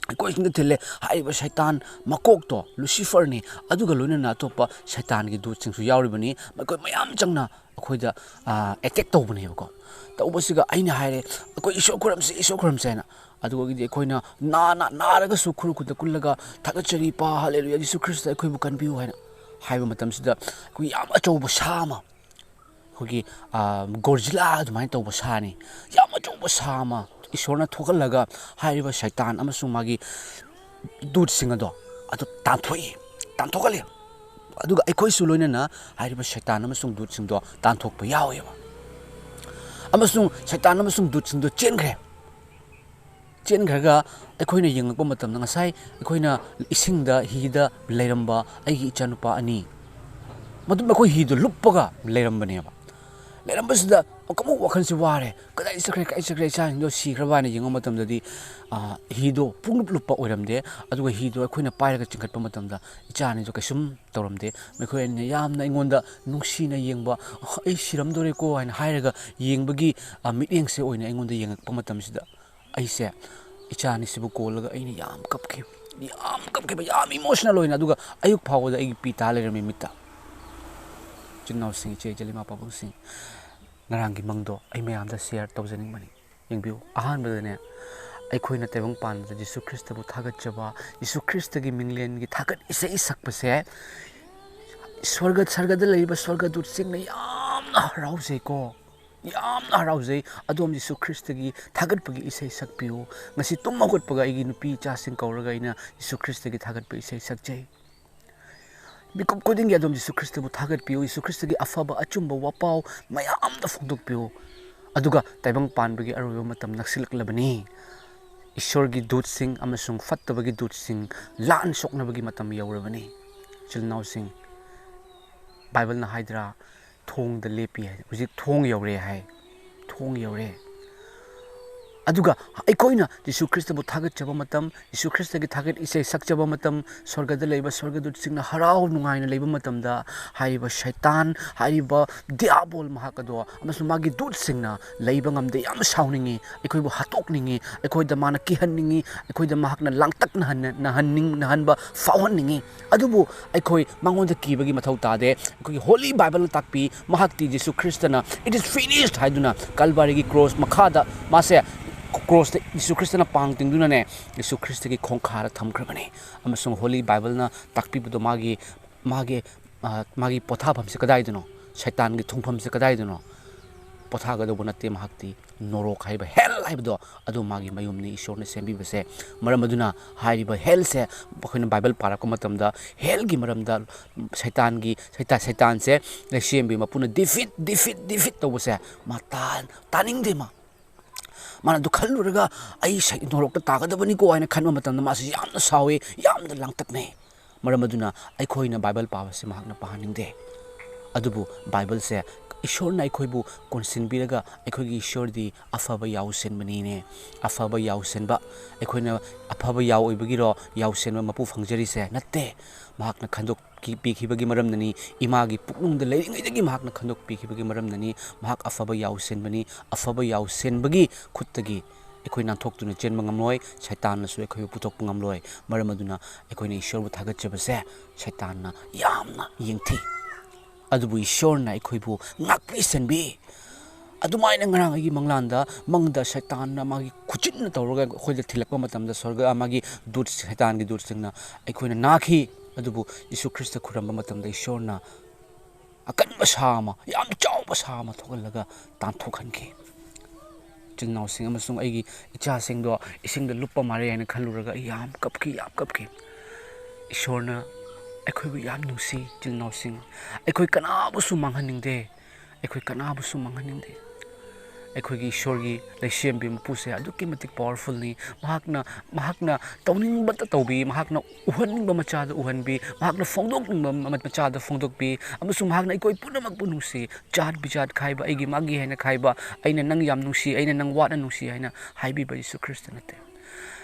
ꯑꯩꯈꯣꯏꯁꯤꯡꯗ ꯊꯤꯜꯂꯦ꯫ ꯍꯥꯏꯔꯤꯕ ꯁꯩꯇꯥꯟ ꯃꯀꯣꯛꯇꯣ ꯂꯨꯁꯤꯐꯔꯅꯤ, ꯑꯗꯨꯒ ꯂꯣꯏꯅꯅ ꯑꯇꯣꯞꯄ ꯁꯩꯇꯥꯟꯒꯤ ꯗꯨꯠꯁꯤꯡꯁꯨ ꯌꯥꯎꯔꯤꯕꯅꯤ꯫ ꯃꯈꯣꯏ ꯃꯌꯥꯝ ꯆꯪꯅ ꯑꯩꯈꯣꯏꯗ ꯑꯦꯇꯦꯛ ꯇꯧꯕꯅꯦꯕꯀꯣ꯫ ꯇꯧꯕꯁꯤꯒ ꯑꯩꯅ ꯍꯥꯏꯔꯦ, "ꯑꯩꯈꯣꯏ ꯏꯁꯣꯔ ꯈꯨꯔꯨꯝꯁꯤ, ꯏꯁꯣꯔ ꯈꯨꯔꯨꯝꯁꯤ" ꯍꯥꯏꯅ꯫ ꯑꯗꯨꯗꯒꯤꯗꯤ ꯑꯩꯈꯣꯏꯅ ꯅꯥꯅ ꯅꯥꯔꯒꯁꯨ ꯈꯨꯔꯨ ꯈꯨꯠꯇ ꯀꯨꯜꯂꯒ, "ꯊꯥꯒꯠꯆꯔꯤ ꯏꯄꯥ, ꯍꯜꯂꯦꯂꯨꯌꯥ, ꯌꯤꯁꯨ ꯈ꯭ꯔꯤꯁꯇ ꯑꯩꯈꯣꯏꯕꯨ ꯀꯟꯕꯤꯌꯨ" ꯍꯥꯏꯅ ꯍꯥꯏꯕ ꯃꯇꯝꯁꯤꯗ ꯑꯩꯈꯣꯏ ꯌꯥꯝ ꯑꯆꯧꯕ ꯁꯥ ꯑꯃ, ꯑꯩꯈꯣꯏꯒꯤ ꯒꯣꯔꯖꯤꯂꯥ ꯑꯗꯨꯃꯥꯏꯅ ꯇꯧꯕ ꯁꯥꯅꯤ, ꯌꯥꯝ ꯑꯆꯧꯕ ꯁꯥ ꯑꯃ ꯏꯁꯣꯔꯅ ꯊꯣꯛꯍꯜꯂꯒ ꯍꯥꯏꯔꯤꯕ ꯁꯩꯇꯥꯟ ꯑꯃꯁꯨꯡ ꯃꯥꯒꯤ ꯗꯨꯠꯁꯤꯡ ꯑꯗꯣ ꯑꯗꯨ ꯇꯥꯟꯊꯣꯛꯏ, ꯇꯥꯟꯊꯣꯛꯍꯜꯂꯤ꯫ ꯑꯗꯨꯒ ꯑꯩꯈꯣꯏꯁꯨ ꯂꯣꯏꯅꯅ ꯍꯥꯏꯔꯤꯕ ꯁꯩꯇꯥꯟ ꯑꯃꯁꯨꯡ ꯗꯨꯠꯁꯤꯡꯗꯣ ꯇꯥꯟꯊꯣꯛꯄ ꯌꯥꯎꯋꯦꯕ꯫ ꯑꯃꯁꯨꯡ ꯁꯩꯇꯥꯟ ꯑꯃꯁꯨꯡ ꯗꯨꯠꯁꯤꯡꯗꯣ ꯆꯦꯟꯈ꯭ꯔꯦ꯫ ꯆꯦꯟꯈ꯭ꯔꯒ ꯑꯩꯈꯣꯏꯅ ꯌꯦꯡꯂꯛꯄ ꯃꯇꯝꯗ, ꯉꯁꯥꯏ ꯑꯩꯈꯣꯏꯅ ꯏꯁꯤꯡꯗ, ꯍꯤꯗ ꯂꯩꯔꯝꯕ ꯑꯩꯒꯤ ꯏꯆꯥꯅꯨꯄꯥ ꯑꯅꯤ, ꯃꯗꯨ ꯃꯈꯣꯏ ꯍꯤꯗꯨ ꯂꯨꯞꯄꯒ ꯂꯩꯔꯝꯕꯅꯦꯕ꯫ ꯂꯩꯔꯝꯕꯁꯤꯗ ꯑꯃꯨꯛ ꯋꯥꯈꯜꯁꯤ ꯋꯥꯔꯦ, "ꯀꯗꯥꯏ ꯆꯠꯈ꯭ꯔꯦ, ꯀꯗꯥꯏ ꯆꯠꯈ꯭ꯔꯦ, ꯏꯆꯥꯁꯤꯡꯗꯣ ꯁꯤꯈ꯭ꯔꯕ?" ꯍꯥꯏꯅ ꯌꯦꯡꯕ ꯃꯇꯝꯗꯗꯤ, ꯑ, ꯍꯤꯗꯣ ꯄꯨꯡꯂꯨꯞ ꯂꯨꯞꯄ ꯑꯣꯏꯔꯝꯗꯦ꯫ ꯑꯗꯨꯒ ꯍꯤꯗꯣ ꯑꯩꯈꯣꯏꯅ ꯄꯥꯏꯔꯒ ꯆꯤꯡꯈꯠꯄ ꯃꯇꯝꯗ ꯏꯆꯥ ꯑꯅꯤꯗꯣ ꯀꯩꯁꯨꯝ ꯇꯧꯔꯝꯗꯦ꯫ ꯃꯈꯣꯏ ꯑꯅꯤꯅ ꯌꯥꯝꯅ ꯑꯩꯉꯣꯟꯗ ꯅꯨꯡꯁꯤꯅ ꯌꯦꯡꯕ, "ꯑꯩ ꯁꯤꯔꯝꯗꯣꯔꯦꯀꯣ" ꯍꯥꯏꯅ ꯍꯥꯏꯔꯒ ꯌꯦꯡꯕꯒꯤ, ꯑ, ꯃꯤꯠꯌꯦꯡꯁꯦ ꯑꯣꯏꯅ ꯑꯩꯉꯣꯟꯗ ꯌꯦꯡꯉꯛꯄ ꯃꯇꯝꯁꯤꯗ, ꯑꯩꯁꯦ ꯏꯆꯥ ꯑꯅꯤꯁꯤꯕꯨ ꯀꯣꯜꯂꯒ ꯑꯩꯅ ꯌꯥꯝ ꯀꯞꯈꯤ, ꯌꯥꯝ ꯀꯞꯈꯤꯕ, ꯌꯥꯝ ꯏꯃꯣꯁꯅꯦꯜ ꯑꯣꯏꯅ꯫ ꯑꯗꯨꯒ ꯑꯌꯨꯛ ꯐꯥꯎꯕꯗ ꯑꯩꯒꯤ ꯄꯤ ꯇꯥ ꯂꯩꯔꯝꯃꯤ ꯃꯤꯠꯇ꯫ ꯏꯆꯤꯟ ꯏꯅꯥꯎꯁꯤꯡ, ꯏꯆꯦ ꯏꯆꯜ, ꯏꯃꯥ ꯄꯥꯕꯨꯡꯁꯤꯡ, ꯉꯔꯥꯡꯒꯤ ꯃꯪꯗꯣ ꯑꯩ ꯃꯌꯥꯝꯗ ꯁꯤꯌꯔ ꯇꯧꯖꯅꯤꯡꯕꯅꯤ꯫ ꯌꯦꯡꯕꯤꯌꯨ, ꯑꯍꯥꯟꯕꯗꯅꯦ, ꯑꯩꯈꯣꯏꯅ ꯇꯥꯏꯕꯪ ꯄꯥꯟꯕꯗ ꯖꯤꯁꯨ ꯈ꯭ꯔꯤꯁꯇꯕꯨ ꯊꯥꯒꯠꯆꯕ, ꯖꯤꯁꯨ ꯈ꯭ꯔꯤꯁꯇꯒꯤ ꯃꯤꯡꯂꯦꯟꯒꯤ ꯊꯥꯒꯠ ꯏꯁꯩ ꯁꯛꯄꯁꯦ, ꯁ꯭ꯋꯔꯒ, ꯁ꯭ꯋꯔꯒꯗ ꯂꯩꯔꯤꯕ ꯁ꯭ꯋꯔꯒꯗꯨꯠꯁꯤꯡꯅ ꯌꯥꯝꯅ ꯍꯔꯥꯎꯖꯩꯀꯣ꯫ ꯌꯥꯝꯅ ꯍꯔꯥꯎꯖꯩ꯫ ꯑꯗꯣꯝ ꯖꯤꯁꯨ ꯈ꯭ꯔꯤꯁꯇꯒꯤ ꯊꯥꯒꯠꯄꯒꯤ ꯏꯁꯩ ꯁꯛꯄꯤꯌꯨ꯫ ꯉꯁꯤ ꯇꯨꯝ ꯍꯧꯒꯠꯄꯒ ꯑꯩꯒꯤ ꯅꯨꯄꯤ ꯏꯆꯥꯁꯤꯡ ꯀꯧꯔꯒ ꯑꯩꯅ ꯖꯤꯁꯨ ꯈ꯭ꯔꯤꯁꯇꯒꯤ ꯊꯥꯒꯠꯄ ꯏꯁꯩ ꯁꯛꯆꯩ꯫ ꯃꯤꯀꯨꯞ ꯈꯨꯗꯤꯡꯒꯤ ꯑꯗꯣꯝ ꯖꯤꯁꯨ ꯈ꯭ꯔꯤꯁꯇꯕꯨ ꯊꯥꯒꯠꯄꯤꯌꯨ꯫ ꯖꯤꯁꯨ ꯈ꯭ꯔꯤꯁꯇꯒꯤ ꯑꯐꯕ ꯑꯆꯨꯝꯕ ꯋꯥꯄꯥꯎ ꯃꯌꯥꯝꯗ ꯐꯣꯡꯗꯣꯛꯄꯤꯌꯨ꯫ ꯑꯗꯨꯒ ꯇꯥꯏꯕꯪ ꯄꯥꯟꯕꯒꯤ ꯑꯔꯣꯏꯕ ꯃꯇꯝ ꯅꯛꯁꯤꯜꯂꯛꯂꯕꯅꯤ꯫ ꯏꯁꯣꯔꯒꯤ ꯗꯨꯠꯁꯤꯡ ꯑꯃꯁꯨꯡ ꯐꯠꯇꯕꯒꯤ ꯗꯨꯠꯁꯤꯡ ꯂꯥꯟ ꯁꯣꯛꯅꯕꯒꯤ ꯃꯇꯝ ꯌꯧꯔꯕꯅꯤ꯫ ꯏꯆꯤꯜ ꯏꯅꯥꯎꯁꯤꯡ, ꯕꯥꯏꯕꯜꯅ ꯍꯥꯏꯗ꯭ꯔꯥ, "ꯊꯣꯡꯗ ꯂꯦꯞꯄꯤ" ꯍꯥꯏ꯫ ꯍꯧꯖꯤꯛ ꯊꯣꯡ ꯌꯧꯔꯦ ꯍꯥꯏ꯫ ꯊꯣꯡ ꯌꯧꯔꯦ꯫ ꯑꯗꯨꯒ ꯑꯩꯈꯣꯏꯅ ꯖꯤꯁꯨ ꯈ꯭ꯔꯤꯁꯇꯕꯨ ꯊꯥꯒꯠꯆꯕ ꯃꯇꯝ, ꯖꯤꯁꯨ ꯈ꯭ꯔꯤꯁꯇꯒꯤ ꯊꯥꯒꯠ ꯏꯁꯩ ꯁꯛꯆꯕ ꯃꯇꯝ, ꯁ꯭ꯋꯔꯒꯗ ꯂꯩꯕ ꯁ꯭ꯋꯔꯒꯗꯨꯠꯁꯤꯡꯅ ꯍꯔꯥꯎ ꯅꯨꯡꯉꯥꯏꯅ ꯂꯩꯕ ꯃꯇꯝꯗ, ꯍꯥꯏꯔꯤꯕ ꯁꯩꯇꯥꯟ, ꯍꯥꯏꯔꯤꯕ ꯗꯤꯌꯥꯕꯣꯜ ꯃꯍꯥꯛ ꯑꯗꯣ ꯑꯃꯁꯨꯡ ꯃꯥꯒꯤ ꯗꯨꯠꯁꯤꯡꯅ ꯂꯩꯕ ꯉꯝꯗꯦ, ꯌꯥꯝ ꯁꯥꯎꯅꯤꯡꯉꯤ, ꯑꯩꯈꯣꯏꯕꯨ ꯍꯥꯠꯇꯣꯛꯅꯤꯡꯉꯤ, ꯑꯩꯈꯣꯏꯗ ꯃꯥꯅ ꯀꯤꯍꯟꯅꯤꯡꯉꯤ, ꯑꯩꯈꯣꯏꯗ ꯃꯍꯥꯛꯅ ꯂꯥꯡꯇꯛꯅꯍꯟꯅ-, ꯅꯍꯟꯅꯤꯡ-, ꯅꯍꯟꯕ ꯐꯥꯎꯍꯟꯅꯤꯡꯉꯤ꯫ ꯑꯗꯨꯕꯨ ꯑꯩꯈꯣꯏ ꯃꯉꯣꯟꯗ ꯀꯤꯕꯒꯤ ꯃꯊꯧ ꯇꯥꯗꯦ꯫ ꯑꯩꯈꯣꯏꯒꯤ ꯍꯣꯂꯤ ꯕꯥꯏꯕꯜꯅ ꯇꯥꯛꯄꯤ, ꯃꯍꯥꯛꯇꯤ ꯖꯤꯁꯨ ꯈ꯭ꯔꯤꯁꯇꯅ "It is finished" ꯍꯥꯏꯗꯨꯅ ꯀꯜꯕꯥꯔꯤꯒꯤ ꯀ꯭ꯔꯣꯁ ꯃꯈꯥꯗ ꯃꯥꯁꯦ, ꯀ꯭ꯔꯣꯁꯇ ꯖꯤꯁꯨ ꯈ꯭ꯔꯤꯁꯇꯅ ꯄꯥꯡ ꯇꯤꯡꯗꯨꯅꯅꯦ, ꯖꯤꯁꯨ ꯈ꯭ꯔꯤꯁꯇꯒꯤ ꯈꯣꯡꯈꯥꯗ ꯊꯝꯈ꯭ꯔꯕꯅꯤ꯫ ꯑꯃꯁꯨꯡ ꯍꯣꯂꯤ ꯕꯥꯏꯕꯜꯅ ꯇꯥꯛꯄꯤꯕꯗꯣ ꯃꯥꯒꯤ, ꯃꯥꯒꯤ, ꯑ, ꯃꯥꯒꯤ ꯄꯣꯊꯥꯐꯝꯁꯦ ꯀꯗꯥꯏꯗꯅꯣ? ꯁꯩꯇꯥꯟꯒꯤ ꯊꯨꯡꯐꯝꯁꯦ ꯀꯗꯥꯏꯗꯅꯣ? ꯄꯣꯊꯥꯒꯗꯧꯕ ꯅꯠꯇꯦ, ꯃꯍꯥꯛꯇꯤ ꯅꯣꯔꯣꯛ ꯍꯥꯏꯕ, ꯍꯦꯜ ꯍꯥꯏꯕꯗꯣ, ꯑꯗꯨ ꯃꯥꯒꯤ ꯃꯌꯨꯝꯅꯤ ꯏꯁꯣꯔꯅ ꯁꯦꯝꯕꯤꯕꯁꯦ꯫ ꯃꯔꯝ ꯑꯗꯨꯅ ꯍꯥꯏꯔꯤꯕ ꯍꯦꯜꯁꯦ ꯑꯩꯈꯣꯏꯅ ꯕꯥꯏꯕꯜ ꯄꯥꯔꯛꯄ ꯃꯇꯝꯗ ꯍꯦꯜꯒꯤ ꯃꯔꯝꯗ, ꯁꯩꯇꯥꯟꯒꯤ, ꯁꯩꯇꯥ-, ꯁꯩꯇꯥꯟꯁꯦ ꯂꯩꯁꯦꯝꯕꯤ ꯃꯄꯨꯅ ꯗꯤꯐꯤꯠ, ꯗꯤꯐꯤꯠ, ꯗꯤꯐꯤꯠ ꯇꯧꯕꯁꯦ ꯃꯥ ꯇꯥ-, ꯇꯥꯅꯤꯡꯗꯦ ꯃꯥ꯫ ꯃꯥꯅ ꯑꯗꯨ ꯈꯜꯂꯨꯔꯒ "ꯑꯩ ꯁꯩ-, ꯅꯣꯔꯣꯛꯇ ꯇꯥꯒꯗꯕꯅꯤꯀꯣ" ꯍꯥꯏꯅ ꯈꯟꯕ ꯃꯇꯝꯗ ꯃꯥꯁꯤ ꯌꯥꯝꯅ ꯁꯥꯎꯏ, ꯌꯥꯝꯅ ꯂꯥꯡꯇꯛꯅꯩ꯫ ꯃꯔꯝ ꯑꯗꯨꯅ ꯑꯩꯈꯣꯏꯅ ꯕꯥꯏꯕꯜ ꯄꯥꯕꯁꯤ ꯃꯍꯥꯛꯅ ꯄꯥꯍꯟꯅꯤꯡꯗꯦ꯫ ꯑꯗꯨꯕꯨ ꯕꯥꯏꯕꯜꯁꯦ ꯏꯁꯣꯔꯅ ꯑꯩꯈꯣꯏꯕꯨ ꯀꯣꯟꯁꯤꯟꯕꯤꯔꯒ ꯑꯩꯈꯣꯏꯒꯤ ꯏꯁꯣꯔꯗꯤ ꯑꯐꯕ ꯌꯥꯎꯁꯦꯟꯕꯅꯤꯅꯦ꯫ ꯑꯐꯕ ꯌꯥꯎꯁꯦꯟꯕ, ꯑꯩꯈꯣꯏꯅ ꯑꯐꯕ ꯌꯥꯎ ꯑꯣꯏꯕꯒꯤꯔꯣ ꯌꯥꯎꯁꯦꯟꯕ ꯃꯄꯨ ꯐꯪꯖꯔꯤꯁꯦ? ꯅꯠꯇꯦ꯫ ꯃꯍꯥꯛꯅ ꯈꯟꯗꯣꯛ-, ꯀꯤ-, ꯄꯤꯈꯤꯕꯒꯤ ꯃꯔꯝꯅꯅꯤ꯫ ꯏꯃꯥꯒꯤ ꯄꯨꯛꯅꯨꯡꯗ ꯂꯩꯔꯤꯉꯩꯗꯒꯤ ꯃꯍꯥꯛꯅ ꯈꯟꯗꯣꯛꯄꯤꯈꯤꯕꯒꯤ ꯃꯔꯝꯅꯅꯤ꯫ ꯃꯍꯥꯛ ꯑꯐꯕ ꯌꯥꯎꯁꯦꯟꯕꯅꯤ꯫ ꯑꯐꯕ ꯌꯥꯎꯁꯦꯟꯕꯒꯤ ꯈꯨꯠꯇꯒꯤ ꯑꯩꯈꯣꯏ ꯅꯥꯟꯊꯣꯛꯇꯨꯅ ꯆꯦꯟꯕ ꯉꯝꯂꯣꯏ꯫ ꯁꯩꯇꯥꯟꯅꯁꯨ ꯑꯩꯈꯣꯏꯕꯨ ꯄꯨꯊꯣꯛꯄ ꯉꯝꯂꯣꯏ꯫ ꯃꯔꯝ ꯑꯗꯨꯅ ꯑꯩꯈꯣꯏꯅ ꯏꯁꯣꯔꯕꯨ ꯊꯥꯒꯠꯆꯕꯁꯦ ꯁꯩꯇꯥꯟꯅ ꯌꯥꯝꯅ ꯌꯦꯡꯊꯤ꯫ ꯑꯗꯨꯕꯨ ꯏꯁꯣꯔꯅ ꯑꯩꯈꯣꯏꯕꯨ ꯉꯥꯛꯄꯤ ꯁꯦꯟꯕꯤ꯫ ꯑꯗꯨꯃꯥꯏꯅ ꯉꯔꯥꯡ ꯑꯩꯒꯤ ꯃꯪꯂꯥꯟꯗ, ꯃꯪꯗ ꯁꯩꯇꯥꯟꯅ ꯃꯥꯒꯤ ꯈꯨꯖꯤꯟꯅ ꯇꯧꯔꯒ ꯑꯩꯈꯣꯏꯗ ꯊꯤꯜꯂꯛꯄ ꯃꯇꯝꯗ, ꯁ꯭ꯋꯔꯒ, ꯃꯥꯒꯤ ꯗꯨꯠ, ꯁꯩꯇꯥꯟꯒꯤ ꯗꯨꯠꯁꯤꯡꯅ ꯑꯩꯈꯣꯏꯅ ꯅꯥꯈꯤ꯫ ꯑꯗꯨꯕꯨ ꯌꯤꯁꯨ ꯈ꯭ꯔꯤꯁꯇ ꯈꯨꯔꯝꯕ ꯃꯇꯝꯗ ꯏꯁꯣꯔꯅ ꯑꯀꯟꯕ ꯁꯥ ꯑꯃ, ꯌꯥꯝ ꯆꯥꯎꯕ ꯁꯥ ꯑꯃ ꯊꯣꯛꯍꯜꯂꯒ ꯇꯥꯟꯊꯣꯛꯍꯟꯈꯤ꯫ ꯏꯆꯤꯜ ꯏꯅꯥꯎꯁꯤꯡ ꯑꯃꯁꯨꯡ ꯑꯩꯒꯤ ꯏꯆꯥꯁꯤꯡꯗꯣ ꯏꯁꯤꯡꯗ ꯂꯨꯞꯄ ꯃꯥꯜꯂꯦ ꯍꯥꯏꯅ ꯈꯜꯂꯨꯔꯒ ꯑꯩ ꯌꯥꯝ ꯀꯞꯈꯤ, ꯌꯥꯝ ꯀꯞꯈꯤ꯫ ꯏꯁꯣꯔꯅ ꯑꯩꯈꯣꯏꯕꯨ ꯌꯥꯝ ꯅꯨꯡꯁꯤ, ꯏꯆꯤꯜ ꯏꯅꯥꯎꯁꯤꯡ꯫ ꯑꯩꯈꯣꯏ ꯀꯅꯥꯕꯨꯁꯨ ꯃꯥꯡꯍꯟꯅꯤꯡꯗꯦ꯫ ꯑꯩꯈꯣꯏ ꯀꯅꯥꯕꯨꯁꯨ ꯃꯥꯡꯍꯟꯅꯤꯡꯗꯦ꯫ ꯑꯩꯈꯣꯏꯒꯤ ꯏꯁꯣꯔꯒꯤ ꯂꯩꯁꯦꯝꯕꯤ ꯃꯄꯨꯁꯦ ꯑꯗꯨꯛꯀꯤ ꯃꯇꯤꯛ powerfulꯅꯤ꯫ ꯃꯍꯥꯛꯅ, ꯃꯍꯥꯛꯅ ꯇꯧꯅꯤꯡꯕꯇ ꯇꯧꯕꯤ, ꯃꯍꯥꯛꯅ ꯎꯍꯟꯅꯤꯡꯕ ꯃꯆꯥꯗ ꯎꯍꯟꯕꯤ, ꯃꯍꯥꯛꯅ ꯐꯣꯡꯗꯣꯛꯅꯤꯡꯕ ꯃꯆꯥꯗ ꯐꯣꯡꯗꯣꯛꯄꯤ, ꯑꯃꯁꯨꯡ ꯃꯍꯥꯛꯅ ꯑꯩꯈꯣꯏ ꯄꯨꯝꯅꯃꯛꯄꯨ ꯅꯨꯡꯁꯤ, ꯖꯥꯠ ꯕꯤꯖꯥꯠ ꯈꯥꯏꯕ, ꯑꯩꯒꯤ ꯃꯥꯒꯤ ꯍꯥꯏꯅ ꯈꯥꯏꯕ, ꯑꯩꯅ ꯅꯪ ꯌꯥꯝ ꯅꯨꯡꯁꯤ, ꯑꯩꯅ ꯅꯪ ꯋꯥꯠꯅ ꯅꯨꯡꯁꯤ ꯍꯥꯏꯅ ꯍꯥꯏꯕꯤꯕ ꯌꯤꯁꯨ ꯈ꯭ꯔꯤꯁꯇ ꯅꯠꯇꯦ꯫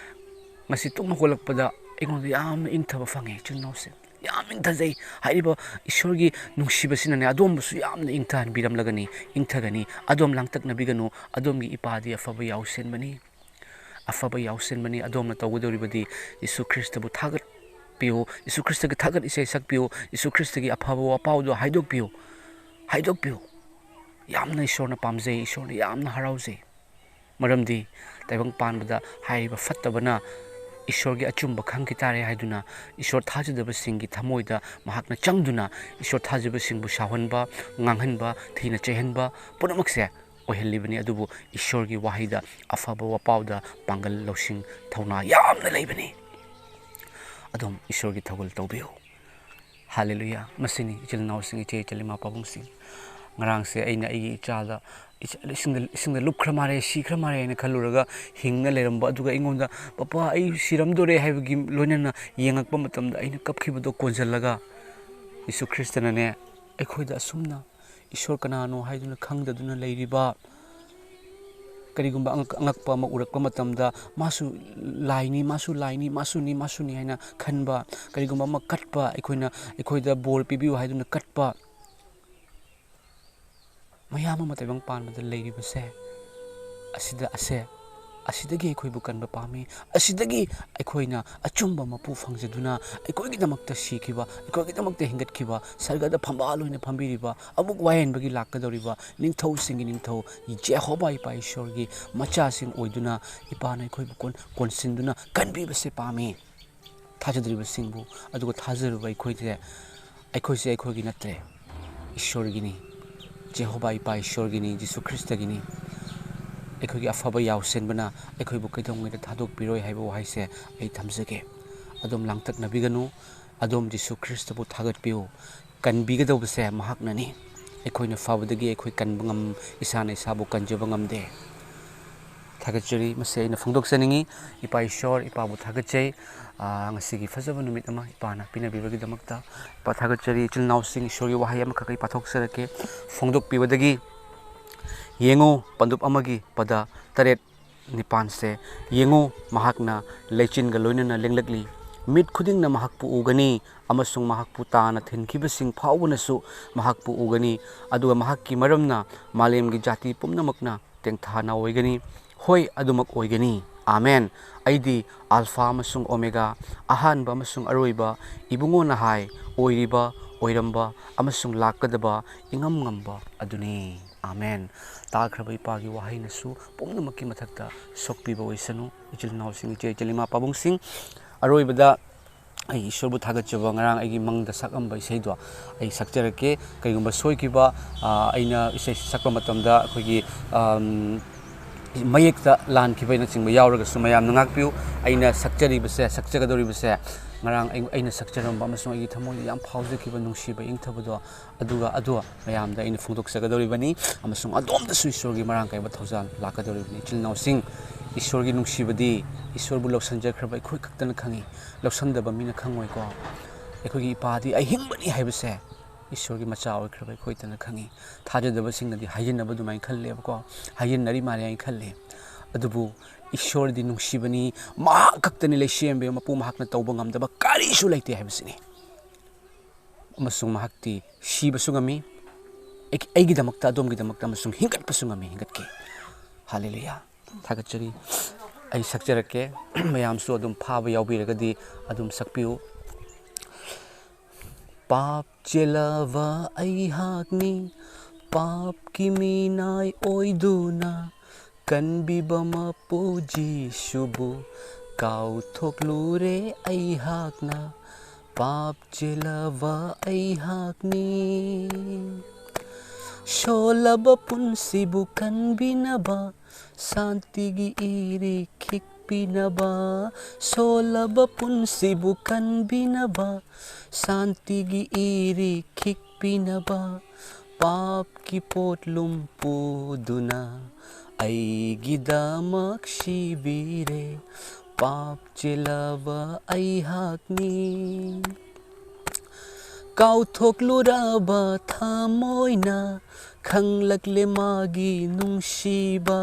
ꯉꯁꯤ ꯇꯨꯝ ꯍꯧꯒꯠꯂꯛꯄꯗ ꯑꯩꯉꯣꯟꯗ ꯌꯥꯝꯅ ꯏꯪꯊꯕ ꯐꯪꯉꯦ, ꯏꯆꯤꯜ ꯏꯅꯥꯎꯁꯦ꯫ ꯌꯥꯝ ꯏꯪꯊꯖꯩ꯫ ꯍꯥꯏꯔꯤꯕ ꯏꯁꯣꯔꯒꯤ ꯅꯨꯡꯁꯤꯕꯁꯤꯅꯅꯦ, ꯑꯗꯣꯝꯕꯨꯁꯨ ꯌꯥꯝꯅ ꯏꯪꯊꯍꯟꯕꯤꯔꯝꯂꯒꯅꯤ, ꯏꯪꯊꯒꯅꯤ꯫ ꯑꯗꯣꯝ ꯂꯥꯡꯇꯛꯅꯕꯤꯒꯅꯨ, ꯑꯗꯣꯝꯒꯤ ꯏꯄꯥꯗꯤ ꯑꯐꯕ ꯌꯥꯎꯁꯦꯟꯕꯅꯤ꯫ ꯑꯐꯕ ꯌꯥꯎꯁꯦꯟꯕꯅꯤ꯫ ꯑꯗꯣꯝꯅ ꯇꯧꯒꯗꯧꯔꯤꯕꯗꯤ ꯌꯤꯁꯨ ꯈ꯭ꯔꯤꯁꯇꯕꯨ ꯊꯥꯒꯠꯄꯤꯌꯨ, ꯌꯤꯁꯨ ꯈ꯭ꯔꯤꯁꯇꯒꯤ ꯊꯥꯒꯠ ꯏꯁꯩ ꯁꯛꯄꯤꯌꯨ, ꯌꯤꯁꯨ ꯈ꯭ꯔꯤꯁꯇꯒꯤ ꯑꯐꯕ ꯋꯥꯄꯥꯎꯗꯣ ꯍꯥꯏꯗꯣꯛꯄꯤꯌꯨ, ꯍꯥꯏꯗꯣꯛꯄꯤꯌꯨ꯫ ꯌꯥꯝꯅ ꯏꯁꯣꯔꯅ ꯄꯥꯝꯖꯩ, ꯏꯁꯣꯔꯅ ꯌꯥꯝꯅ ꯍꯔꯥꯎꯖꯩ꯫ ꯃꯔꯝꯗꯤ ꯇꯥꯏꯕꯪ ꯄꯥꯟꯕꯗ ꯍꯥꯏꯔꯤꯕ ꯐꯠꯇꯕꯅ ꯏꯁꯣꯔꯒꯤ ꯑꯆꯨꯝꯕ ꯈꯪꯈꯤ ꯇꯥꯔꯦ ꯍꯥꯏꯗꯨꯅ, ꯏꯁꯣꯔ ꯊꯥꯖꯗꯕꯁꯤꯡꯒꯤ ꯊꯃꯣꯏꯗ ꯃꯍꯥꯛꯅ ꯆꯪꯗꯨꯅ ꯏꯁꯣꯔ ꯊꯥꯖꯕꯁꯤꯡꯕꯨ ꯁꯥꯎꯍꯟꯕ, ꯉꯥꯡꯍꯟꯕ, ꯊꯤꯅ ꯆꯩꯍꯟꯕ ꯄꯨꯝꯅꯃꯛꯁꯦ ꯑꯣꯏꯍꯜꯂꯤꯕꯅꯤ꯫ ꯑꯗꯨꯕꯨ ꯏꯁꯣꯔꯒꯤ ꯋꯥꯍꯩꯗ, ꯑꯐꯕ ꯋꯥꯄꯥꯎꯗ ꯄꯥꯡꯒꯜ, ꯂꯧꯁꯤꯡ, ꯊꯧꯅꯥ ꯌꯥꯝꯅ ꯂꯩꯕꯅꯤ꯫ ꯑꯗꯨꯝ ꯏꯁꯣꯔꯒꯤ ꯊꯧꯒꯜ ꯇꯧꯕꯤꯌꯨ꯫ ꯍꯥꯂꯦꯂꯨꯌꯥ꯫ ꯃꯁꯤꯅꯤ, ꯏꯆꯤꯜ ꯏꯅꯥꯎꯁꯤꯡ, ꯏꯆꯦ ꯏꯆꯜ, ꯏꯃꯥ ꯄꯥꯕꯨꯡꯁꯤꯡ꯫ ꯉꯔꯥꯡꯁꯦ ꯑꯩꯅ ꯑꯩꯒꯤ ꯏꯆꯥꯗ, "ꯏꯆꯥ, ꯏꯁꯤꯡꯗ, ꯏꯁꯤꯡꯗ ꯂꯨꯞꯈ꯭ꯔ ꯃꯥꯜꯂꯦ, ꯁꯤꯈ꯭ꯔ ꯃꯥꯜꯂꯦ" ꯍꯥꯏꯅ ꯈꯜꯂꯨꯔꯒ ꯍꯤꯡꯅ ꯂꯩꯔꯝꯕ, ꯑꯗꯨꯒ ꯑꯩꯉꯣꯟꯗ, "ꯄꯄꯥ, ꯑꯩ ꯁꯤꯔꯝꯗꯣꯔꯦ" ꯍꯥꯏꯕꯒꯤ ꯂꯣꯏꯅꯅ ꯌꯦꯡꯉꯛꯄ ꯃꯇꯝꯗ ꯑꯩꯅ ꯀꯞꯈꯤꯕꯗꯣ ꯀꯣꯟꯁꯤꯜꯂꯒ, ꯌꯤꯁꯨ ꯈ꯭ꯔꯤꯁꯇꯅꯅꯦ, ꯑꯩꯈꯣꯏꯗ ꯑꯁꯨꯝꯅ ꯏꯁꯣꯔ ꯀꯅꯥꯅꯣ ꯍꯥꯏꯗꯨꯅ ꯈꯪꯗꯗꯨꯅ ꯂꯩꯔꯤꯕ, ꯀꯔꯤꯒꯨꯝꯕ ꯑꯉꯛ-, ꯑꯉꯛꯄ ꯑꯃ ꯎꯔꯛꯄ ꯃꯇꯝꯗ, "ꯃꯥꯁꯨ ꯂꯥꯏꯅꯤ, ꯃꯥꯁꯨ ꯂꯥꯏꯅꯤ, ꯃꯥꯁꯨꯅꯤ, ꯃꯥꯁꯨꯅꯤ" ꯍꯥꯏꯅ ꯈꯟꯕ, ꯀꯔꯤꯒꯨꯝꯕ ꯑꯃ ꯀꯠꯄ, ꯑꯩꯈꯣꯏꯅ, ꯑꯩꯈꯣꯏꯗ ꯕꯣꯔ ꯄꯤꯕꯤꯌꯨ ꯍꯥꯏꯗꯨꯅ ꯀꯠꯄ, ꯃꯌꯥꯝ ꯑꯃ ꯇꯥꯏꯕꯪ ꯄꯥꯟꯕꯗ ꯂꯩꯔꯤꯕꯁꯦ, ꯑꯁꯤꯗ, ꯑꯁꯦ, ꯑꯁꯤꯗꯒꯤ ꯑꯩꯈꯣꯏꯕꯨ ꯀꯟꯕ ꯄꯥꯝꯃꯤ꯫ ꯑꯁꯤꯗꯒꯤ ꯑꯩꯈꯣꯏꯅ ꯑꯆꯨꯝꯕ ꯃꯄꯨ ꯐꯪꯖꯗꯨꯅ, ꯑꯩꯈꯣꯏꯒꯤꯗꯃꯛꯇ ꯁꯤꯈꯤꯕ, ꯑꯩꯈꯣꯏꯒꯤꯗꯃꯛꯇ ꯍꯤꯡꯒꯠꯈꯤꯕ, ꯁꯔꯒꯗ ꯐꯝꯕꯥꯜ ꯑꯣꯏꯅ ꯐꯝꯕꯤꯔꯤꯕ, ꯑꯃꯨꯛ ꯋꯥꯌꯦꯟꯕꯒꯤ ꯂꯥꯛꯀꯗꯧꯔꯤꯕ ꯅꯤꯡꯊꯧꯁꯤꯡꯒꯤ ꯅꯤꯡꯊꯧ ꯖꯦꯍꯣꯚꯥ ꯏꯄꯥ ꯏꯁꯣꯔꯒꯤ ꯃꯆꯥꯁꯤꯡ ꯑꯣꯏꯗꯨꯅ, ꯏꯄꯥꯅ ꯑꯩꯈꯣꯏꯕꯨ ꯀꯣꯟ-, ꯀꯣꯟꯁꯤꯟꯗꯨꯅ ꯀꯟꯕꯤꯕꯁꯦ ꯄꯥꯝꯃꯤ꯫ ꯊꯥꯖꯗ꯭ꯔꯤꯕꯁꯤꯡꯕꯨ, ꯑꯗꯨꯒ ꯊꯥꯖꯔꯨꯕ ꯑꯩꯈꯣꯏꯁꯦ, ꯑꯩꯈꯣꯏꯁꯦ ꯑꯩꯈꯣꯏꯒꯤ ꯅꯠꯇ꯭ꯔꯦ, ꯏꯁꯣꯔꯒꯤꯅꯤ꯫ ꯖꯦꯍꯣꯚꯥ ꯏꯄꯥ ꯏꯁꯣꯔꯒꯤꯅꯤ, ꯖꯤꯁꯨ ꯈ꯭ꯔꯤꯁꯇꯒꯤꯅꯤ꯫ ꯑꯩꯈꯣꯏꯒꯤ ꯑꯐꯕ ꯌꯥꯎꯁꯦꯟꯕꯅ ꯑꯩꯈꯣꯏꯕꯨ ꯀꯩꯗꯧꯉꯩꯗ ꯊꯥꯗꯣꯛꯄꯤꯔꯣꯏ ꯍꯥꯏꯕ ꯋꯥꯍꯩꯁꯦ ꯑꯩ ꯊꯝꯖꯒꯦ꯫ ꯑꯗꯣꯝ ꯂꯥꯡꯇꯛꯅꯕꯤꯒꯅꯨ, ꯑꯗꯣꯝ ꯖꯤꯁꯨ ꯈ꯭ꯔꯤꯁꯇꯕꯨ ꯊꯥꯒꯠꯄꯤꯌꯨ꯫ ꯀꯟꯕꯤꯒꯗꯧꯕꯁꯦ ꯃꯍꯥꯛꯅꯅꯤ꯫ ꯑꯩꯈꯣꯏꯅ ꯐꯕꯗꯒꯤ ꯑꯩꯈꯣꯏ ꯀꯟꯕ ꯉꯝ ꯏꯁꯥꯅ ꯏꯁꯥꯕꯨ ꯀꯟꯖꯕ ꯉꯝꯗꯦ꯫ ꯊꯥꯒꯠꯆꯔꯤ꯫ ꯃꯁꯤ ꯑꯩꯅ ꯐꯣꯡꯗꯣꯛꯆꯅꯤꯡꯉꯤ꯫ ꯏꯄꯥ ꯏꯁꯣꯔ, ꯏꯄꯥꯕꯨ ꯊꯥꯒꯠꯆꯩ꯫ ꯑꯥ, ꯉꯁꯤꯒꯤ ꯐꯖꯕ ꯅꯨꯃꯤꯠ ꯑꯃ ꯏꯄꯥꯅ ꯄꯤꯅꯕꯤꯕꯒꯤꯗꯃꯛꯇ ꯏꯄꯥ ꯊꯥꯒꯠꯆꯔꯤ꯫ ꯏꯆꯤꯜ ꯏꯅꯥꯎꯁꯤꯡ, ꯏꯁꯣꯔꯒꯤ ꯋꯥꯍꯩ ꯑꯃꯈꯛ ꯑꯩ ꯄꯥꯊꯣꯛꯆꯔꯛꯀꯦ꯫ ꯐꯣꯡꯗꯣꯛꯄꯤꯕꯗꯒꯤ ꯌꯦꯡꯉꯨ, ꯄꯟꯗꯨꯞ ꯑꯃꯒꯤ ꯄꯗ ꯇꯔꯦꯠ ꯅꯤꯄꯥꯟꯁꯦ ꯌꯦꯡꯉꯨ, ꯃꯍꯥꯛꯅ ꯂꯩꯆꯤꯟꯒ ꯂꯣꯏꯅꯅ ꯂꯦꯡꯂꯛꯂꯤ꯫ ꯃꯤꯠ ꯈꯨꯗꯤꯡꯅ ꯃꯍꯥꯛꯄꯨ ꯎꯒꯅꯤ, ꯑꯃꯁꯨꯡ ꯃꯍꯥꯛꯄꯨ ꯇꯥꯅ ꯊꯤꯟꯈꯤꯕꯁꯤꯡ ꯐꯥꯎꯕꯅꯁꯨ ꯃꯍꯥꯛꯄꯨ ꯎꯒꯅꯤ, ꯑꯗꯨꯒ ꯃꯍꯥꯛꯀꯤ ꯃꯔꯝꯅ ꯃꯥꯂꯦꯝꯒꯤ ꯖꯥꯇꯤ ꯄꯨꯝꯅꯃꯛꯅ ꯇꯦꯡꯊꯥꯅ ꯑꯣꯏꯒꯅꯤ꯫ ꯍꯣꯏ, ꯑꯗꯨꯃꯛ ꯑꯣꯏꯒꯅꯤ꯫ ꯑꯥꯃꯦꯟ꯫ ꯑꯩꯗꯤ ꯑꯜꯐꯥ ꯑꯃꯁꯨꯡ ꯑꯣꯃꯦꯒꯥ, ꯑꯍꯥꯟꯕ ꯑꯃꯁꯨꯡ ꯑꯔꯣꯏꯕ, ꯏꯕꯨꯡꯉꯣꯅ ꯍꯥꯏ, ꯑꯣꯏꯔꯤꯕ, ꯑꯣꯏꯔꯝꯕ ꯑꯃꯁꯨꯡ ꯂꯥꯛꯀꯗꯕ ꯏꯉꯝ ꯉꯝꯕ ꯑꯗꯨꯅꯤ꯫ ꯑꯥꯃꯦꯟ꯫ ꯇꯥꯈ꯭ꯔꯕ ꯏꯄꯥꯒꯤ ꯋꯥꯍꯩꯅꯁꯨ ꯄꯨꯝꯅꯃꯛꯀꯤ ꯃꯊꯛꯇ ꯁꯣꯛꯄꯤꯕ ꯑꯣꯏꯁꯅꯨ꯫ ꯏꯆꯤꯜ ꯏꯅꯥꯎꯁꯤꯡ, ꯏꯆꯦ ꯏꯆꯤꯜ, ꯏꯃꯥ ꯄꯥꯕꯨꯡꯁꯤꯡ, ꯑꯔꯣꯏꯕꯗ ꯑꯩ ꯏꯁꯣꯔꯕꯨ ꯊꯥꯒꯠꯆꯕ, ꯉꯔꯥꯡ ꯑꯩꯒꯤ ꯃꯪꯗ ꯁꯛꯑꯝꯕ ꯏꯁꯩꯗꯣ ꯑꯩ ꯁꯛꯆꯔꯛꯀꯦ꯫ ꯀꯩꯒꯨꯝꯕ ꯁꯣꯏꯈꯤꯕ, ꯑ, ꯑꯩꯅ ꯏꯁꯩ ꯁꯛꯄ ꯃꯇꯝꯗ ꯑꯩꯈꯣꯏꯒꯤ, ꯑꯝ, ꯃꯌꯦꯛꯇ ꯂꯥꯟꯈꯤꯕꯅꯆꯤꯡꯕ ꯌꯥꯎꯔꯒꯁꯨ ꯃꯌꯥꯝꯅ ꯉꯥꯛꯄꯤꯌꯨ꯫ ꯑꯩꯅ ꯁꯛꯆꯔꯤꯕꯁꯦ, ꯁꯛꯆꯒꯗꯧꯔꯤꯕꯁꯦ, ꯉꯔꯥꯡ ꯑꯩ, ꯑꯩꯅ ꯁꯛꯆꯔꯝꯕ ꯑꯃꯁꯨꯡ ꯑꯩꯒꯤ ꯊꯃꯣꯏꯗ ꯌꯥꯝ ꯐꯥꯎꯖꯈꯤꯕ ꯅꯨꯡꯁꯤꯕ ꯏꯪꯊꯕꯗꯣ, ꯑꯗꯨꯒ ꯑꯗꯣ ꯃꯌꯥꯝꯗ ꯑꯩꯅ ꯐꯣꯡꯗꯣꯛꯆꯒꯗꯧꯔꯤꯕꯅꯤ, ꯑꯃꯁꯨꯡ ꯑꯗꯣꯝꯗꯁꯨ ꯏꯁꯣꯔꯒꯤ ꯃꯔꯥꯡ ꯀꯥꯏꯕ ꯊꯧꯖꯥꯜ ꯂꯥꯛꯀꯗꯧꯔꯤꯕꯅꯤ꯫ ꯏꯆꯤꯜ ꯏꯅꯥꯎꯁꯤꯡ, ꯏꯁꯣꯔꯒꯤ ꯅꯨꯡꯁꯤꯕꯗꯤ ꯏꯁꯣꯔꯕꯨ ꯂꯧꯁꯟꯖꯈ꯭ꯔꯕ ꯑꯩꯈꯣꯏ ꯈꯛꯇꯅ ꯈꯪꯉꯤ, ꯂꯧꯁꯟꯗꯕ ꯃꯤꯅ ꯈꯪꯉꯣꯏꯀꯣ꯫ ꯑꯩꯈꯣꯏꯒꯤ ꯏꯄꯥꯗꯤ ꯑꯍꯤꯡꯕꯅꯤ ꯍꯥꯏꯕꯁꯦ ꯏꯁꯣꯔꯒꯤ ꯃꯆꯥ ꯑꯣꯏꯈ꯭ꯔꯕ ꯑꯩꯈꯣꯏꯗꯅ ꯈꯪꯉꯤ꯫ ꯊꯥꯖꯗꯕꯁꯤꯡꯅꯗꯤ ꯍꯥꯏꯖꯤꯟꯅꯕ ꯑꯗꯨꯃꯥꯏꯅ ꯈꯜꯂꯦꯕꯀꯣ, ꯍꯥꯏꯖꯤꯟꯅꯔꯤ ꯃꯥꯜꯂꯦ ꯍꯥꯏꯅ ꯈꯜꯂꯦ꯫ ꯑꯗꯨꯕꯨ ꯏꯁꯣꯔꯗꯤ ꯅꯨꯡꯁꯤꯕꯅꯤ, ꯃꯍꯥꯛ ꯈꯛꯇꯅꯤ ꯂꯩꯁꯦꯝꯕꯤꯕ, ꯃꯄꯨ ꯃꯍꯥꯛꯅ ꯇꯧꯕ ꯉꯝꯗꯕ ꯀꯔꯤꯁꯨ ꯂꯩꯇꯦ ꯍꯥꯏꯕꯁꯤꯅꯤ꯫ ꯑꯃꯁꯨꯡ ꯃꯍꯥꯛꯇꯤ ꯁꯤꯕꯁꯨ ꯉꯝꯃꯤ, ꯑꯩ-, ꯑꯩꯒꯤꯗꯃꯛꯇ, ꯑꯗꯣꯝꯒꯤꯗꯃꯛꯇ, ꯑꯃꯁꯨꯡ ꯍꯤꯡꯒꯠꯄꯁꯨ ꯉꯝꯃꯤ, ꯍꯤꯡꯒꯠꯈꯤ꯫ ꯍꯥꯂꯦꯂꯨꯌꯥ꯫ ꯊꯥꯒꯠꯆꯔꯤ꯫ ꯑꯩ ꯁꯛꯆꯔꯛꯀꯦ꯫ ꯃꯌꯥꯝꯁꯨ ꯑꯗꯨꯝ ꯐꯥꯕ ꯌꯥꯎꯕꯤꯔꯒꯗꯤ ꯑꯗꯨꯝ ꯁꯛꯄꯤꯌꯨ꯫ ꯄꯥꯞ ꯆꯦꯜꯂꯕ ꯑꯩꯍꯥꯛꯅꯤ, ꯄꯥꯞꯀꯤ ꯃꯤꯅꯥꯏ ꯑꯣꯏꯗꯨꯅ, ꯀꯟꯕꯤꯕ ꯃꯄꯨ ꯖꯤꯁꯨꯕꯨ ꯀꯥꯎꯊꯣꯛꯂꯨꯔꯦ ꯑꯩꯍꯥꯛꯅ, ꯄꯥꯞ ꯆꯦꯜꯂꯕ ꯑꯩꯍꯥꯛꯅꯤ꯫ ꯁꯣꯜꯂꯕ ꯄꯨꯟꯁꯤꯕꯨ ꯀꯟꯕꯤꯅꯕ, ꯁꯥꯟꯇꯤꯒꯤ ꯏꯔꯤꯛ ꯈꯤꯛꯄꯤꯅꯕ, ꯁꯣꯜꯂꯕ ꯄꯨꯟꯁꯤꯕꯨ ꯀꯟꯕꯤꯅꯕ, ꯁꯥꯟꯇꯤꯒꯤ ꯏꯔꯤꯛ ꯈꯤꯛꯄꯤꯅꯕ, ꯄꯥꯞꯀꯤ ꯄꯣꯠꯂꯨꯝ ꯄꯨꯗꯨꯅ ꯑꯩꯒꯤꯗꯃꯛ ꯁꯤꯕꯤꯔꯦ꯫ ꯄꯥꯞ ꯆꯦꯜꯂꯕ ꯑꯩꯍꯥꯛꯅꯤ꯫ ꯀꯥꯎꯊꯣꯛꯂꯨꯔꯕ ꯊꯃꯣꯏꯅ ꯈꯪꯂꯛꯂꯦ ꯃꯥꯒꯤ ꯅꯨꯡꯁꯤꯕ꯫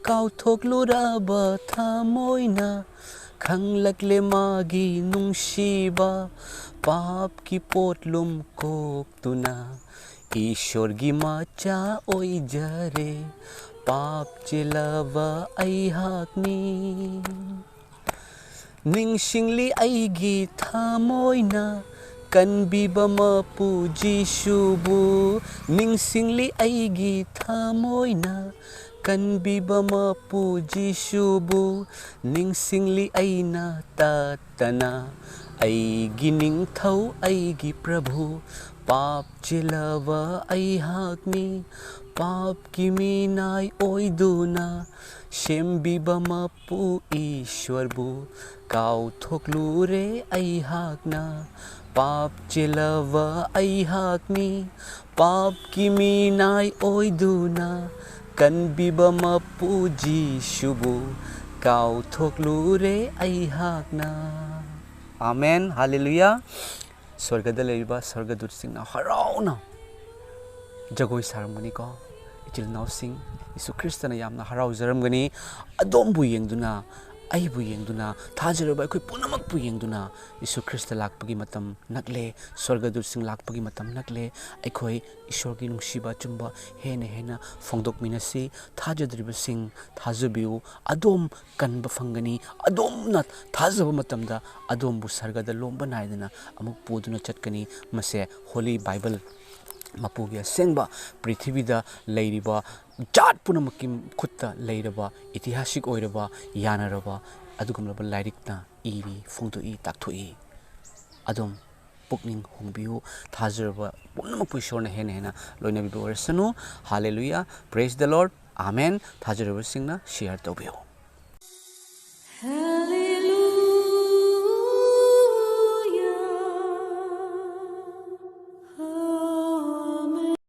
ꯀꯥꯎꯊꯣꯛꯂꯨꯔꯕ ꯊꯃꯣꯏꯅ ꯈꯪꯂꯛꯂꯦ ꯃꯥꯒꯤ ꯅꯨꯡꯁꯤꯕ꯫ ꯄꯥꯞꯀꯤ ꯄꯣꯠꯂꯨꯝ ꯀꯣꯛꯇꯨꯅ ꯏꯁꯣꯔꯒꯤ ꯃꯆꯥ ꯑꯣꯏꯖꯔꯦ꯫ ꯄꯥꯞ ꯆꯦꯜꯂꯕ ꯑꯩꯍꯥꯛꯅꯤ꯫ ꯅꯤꯡꯁꯤꯡꯂꯤ ꯑꯩꯒꯤ ꯊꯃꯣꯏꯅ ꯀꯟꯕꯤꯕ ꯃꯄꯨ ꯖꯤꯁꯨꯕꯨ꯫ ꯅꯤꯡꯁꯤꯡꯂꯤ ꯑꯩꯒꯤ ꯊꯃꯣꯏꯅ ꯀꯟꯕꯤꯕ ꯃꯄꯨ ꯖꯤꯁꯨꯕꯨ꯫ ꯅꯤꯡꯁꯤꯡꯂꯤ ꯑꯩꯅ ꯇꯠꯇꯅ ꯑꯩꯒꯤ ꯅꯤꯡꯊꯧ ꯑꯩꯒꯤ ꯄ꯭ꯔꯚꯨ꯫ ꯄꯥꯞ ꯆꯦꯜꯂꯕ ꯑꯩꯍꯥꯛꯅꯤ꯫ ꯄꯥꯞꯀꯤ ꯃꯤꯅꯥꯏ ꯑꯣꯏꯗꯨꯅ ꯁꯦꯝꯕꯤꯕ ꯃꯄꯨ ꯏꯁ꯭ꯋꯔꯕꯨ ꯀꯥꯎꯊꯣꯛꯂꯨꯔꯦ ꯑꯩꯍꯥꯛꯅ꯫ ꯄꯥꯞ ꯆꯦꯜꯂꯕ ꯑꯩꯍꯥꯛꯅꯤ꯫ ꯄꯥꯞꯀꯤ ꯃꯤꯅꯥꯏ ꯑꯣꯏꯗꯨꯅ ꯀꯟꯕꯤꯕ ꯃꯄꯨ ꯖꯤꯁꯨꯕꯨ ꯀꯥꯎꯊꯣꯛꯂꯨꯔꯦ ꯑꯩꯍꯥꯛꯅ꯫ ꯑꯥꯃꯦꯟ꯫ ꯍꯥꯂꯦꯂꯨꯌꯥ꯫ ꯁ꯭ꯋꯔꯒꯗ ꯂꯩꯔꯤꯕ ꯁ꯭ꯋꯔꯒꯗꯨꯠꯁꯤꯡꯅ ꯍꯔꯥꯎꯅ ꯖꯒꯣꯏ ꯁꯥꯔꯝꯒꯅꯤꯀꯣ꯫ ꯏꯆꯤꯜ ꯏꯅꯥꯎꯁꯤꯡ, ꯌꯤꯁꯨ ꯈ꯭ꯔꯤꯁꯇꯅ ꯌꯥꯝꯅ ꯍꯔꯥꯎꯖꯔꯝꯒꯅꯤ꯫ ꯑꯗꯣꯝꯕꯨ ꯌꯦꯡꯗꯨꯅ, ꯑꯩꯕꯨ ꯌꯦꯡꯗꯨꯅ, ꯊꯥꯖꯔꯤꯕ ꯑꯩꯈꯣꯏ ꯄꯨꯝꯅꯃꯛꯄꯨ ꯌꯦꯡꯗꯨꯅ ꯌꯤꯁꯨ ꯈ꯭ꯔꯤꯁꯇ ꯂꯥꯛꯄꯒꯤ ꯃꯇꯝ ꯅꯛꯂꯦ꯫ ꯁ꯭ꯋꯔꯒꯗꯨꯠꯁꯤꯡ ꯂꯥꯛꯄꯒꯤ ꯃꯇꯝ ꯅꯛꯂꯦ꯫ ꯑꯩꯈꯣꯏ ꯏꯁꯣꯔꯒꯤ ꯅꯨꯡꯁꯤꯕ ꯑꯆꯨꯝꯕ ꯍꯦꯟꯅ ꯍꯦꯟꯅ ꯐꯣꯡꯗꯣꯛꯃꯤꯟꯅꯁꯤ꯫ ꯊꯥꯖꯗ꯭ꯔꯤꯕꯁꯤꯡ ꯊꯥꯖꯕꯤꯌꯨ꯫ ꯑꯗꯣꯝ ꯀꯟꯕ ꯐꯪꯒꯅꯤ꯫ ꯑꯗꯣꯝꯅ ꯊꯥꯖꯕ ꯃꯇꯝꯗ ꯑꯗꯣꯝꯕꯨ ꯁꯔꯒꯗ ꯂꯣꯝꯕ ꯅꯥꯏꯗꯅ ꯑꯃꯨꯛ ꯄꯨꯗꯨꯅ ꯆꯠꯀꯅꯤ꯫ ꯃꯁꯦ ꯍꯣꯂꯤ ꯕꯥꯏꯕꯜ ꯃꯄꯨꯒꯤ ꯑꯁꯦꯡꯕ ꯄ꯭ꯔꯤꯊꯤꯕꯤꯗ ꯂꯩꯔꯤꯕ ꯖꯥꯠ ꯄꯨꯝꯅꯃꯛꯀꯤ ꯈꯨꯠꯇ ꯂꯩꯔꯕ, ꯏꯇꯤꯍꯥꯁꯤꯛ ꯑꯣꯏꯔꯕ, ꯌꯥꯅꯔꯕ ꯑꯗꯨꯒꯨꯝꯂꯕ ꯂꯥꯏꯔꯤꯛꯅ ꯏꯔꯤ, ꯐꯣꯡꯗꯣꯛꯏ, ꯇꯥꯛꯊꯣꯛꯏ꯫ ꯑꯗꯨꯝ ꯄꯨꯛꯅꯤꯡ ꯍꯣꯡꯕꯤꯌꯨ꯫ ꯊꯥꯖꯔꯕ ꯄꯨꯝꯅꯃꯛꯄꯨ ꯏꯁꯣꯔꯅ ꯍꯦꯟꯅ ꯍꯦꯟꯅ ꯂꯣꯏꯅꯕꯤꯕ ꯑꯣꯏꯔꯁꯅꯨ꯫ ꯍꯥꯂꯦꯂꯨꯌꯥ, praise the Lord, ꯑꯥꯃꯦꯟ꯫ ꯊꯥꯖꯔꯕꯁꯤꯡꯅ share ꯇꯧꯕꯤꯌꯨ꯫